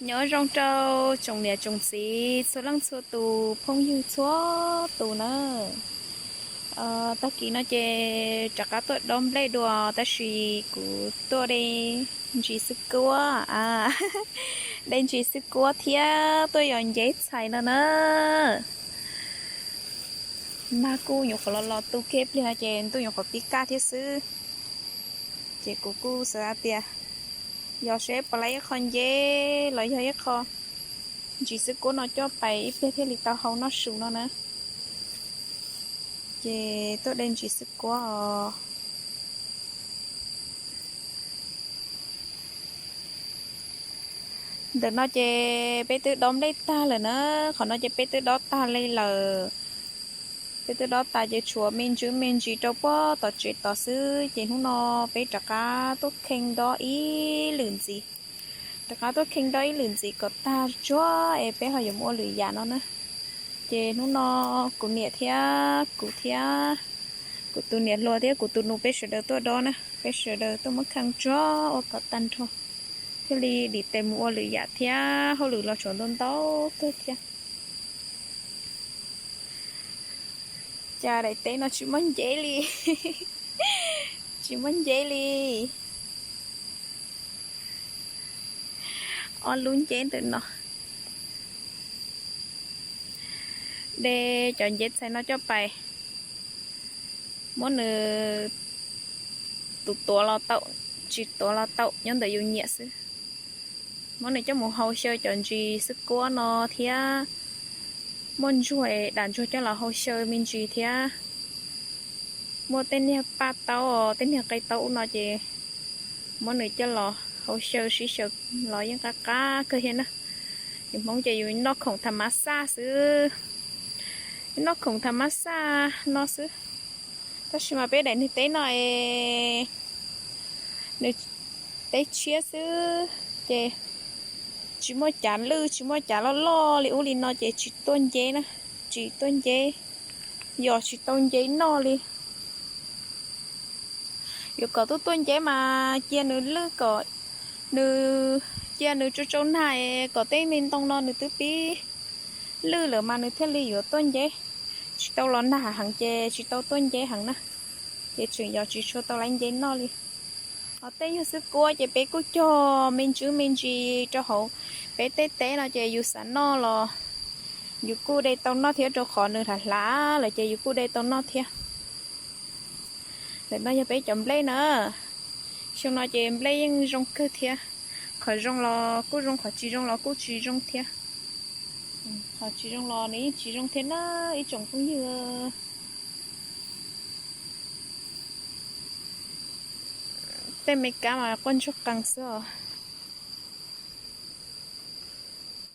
Nyob zoo rau tsoom niam tsoom txiv txhua leej txhua tus phooj ywg txhua tus na. Tag kis no ces rov qab tuaj dob nplej dua tab sis kuv tuaj de ntsis xwb kuab, de ntsis xwb kuab thiab tuaj yos nceb txhais no na. Nag kuj nyuam qhuav los los tu kiag pliag ces ntuj nyuam qhuav pib kaj thiab xwb. Ces kuv kuj xav hais tias yog seb puas laib ib qho nceb los yog ib qho ntsis xwb kuab no coj pais ib pliag thiaj li tau hau noj su no na. Ces tuaj de ntsis xwb kuab os. Ntawm no ces peb twb dob nplej tag lawm na, qhov no ces peb twb dob tag li lawm. Peb twb dob tas ces tshuav me ntsis me ntsis rau puag tom tsev tod xwb ces hnub no peb rov qab tuaj kheej dob ib lwm ntxiv. Rov qab tuaj kheej dob ib lwm ntxiv kom tag tsuag es peb ho yuav mus ua lwm yam no na. Ces hnub no kuv niam thiab kuv thiab kuv tus niam hluas thiab kuv tus nus peb sawv daws tuaj dob na, peb sawv daws tuaj muab kheej tsuag ua kom tag nrho thiaj li dim tes mus ua lwm yam thiab, hauj lwm los tshuav ntau ntau kawg thiab. Cas daim teb no tsis muaj nceb li, tsis muaj nceb li. Ob lub nceb ntawm no. De cov nceb txhais no coj pais, muab nws tus tuav los tau, tsis tuav los tau, nyob ntawm yus nyiam xwb. Muab nws coj mus hau xyaw cov ntsis xwb kuab no thiab, muaj ntsuag es dam ntsuag coj los hau xyaw me ntsis thiab. Muaj tej niag paj taub, tej niag qe taub ub no ces muab nws coj los hau xyaw sib xyaw los yeej qab qab kawg thiab na. Yus Hmoob ces yus noj khoom tham mas xaj xwb, noj khoom tham mas xaj no xwb. Tab sis mas peb daim niag teb no es nws teb tshiab xwb ces tsis muaj cav lwj, tsis muaj cav loj loj li ub li no ces tsis tuaj nceb na, tsis tuaj nceb, yog tsis tau nceb noj li. Yuav kom tuaj tuaj nceb mas cia nws lwj kom nws, cia nws tsau tsau nag kom tej me ntoo no nws twb pib lwj lawm mas nws thiaj li yuav tuaj nceb. Tsis tau los nag heev ces tsis tau tuaj nceb heev na, ces tseem yog tsis tshua tau laiv nceb noj li. Ho tej yog xwb kuab ces peb kuj cog me ntsis me ntsis rau hauv peb tej teb no ces yus xav noj los yus kuj de tau noj thiab, rau qhov nws hlav hlav lawm ces yus kuj de tau noj thiab. Ntawm no yog peb cov nplej na. Xyoo no ces nplej yeej zoo kawg thiab, qhov zoo los kuj zoo, qhov tsis zoo los kuj tsis zoo thiab. Qhov tsis zoo los nws yeej tsis zoo thiab na ib tsoom phooj ywg. Tej me kab mas quaj ntsuag qees xwb os.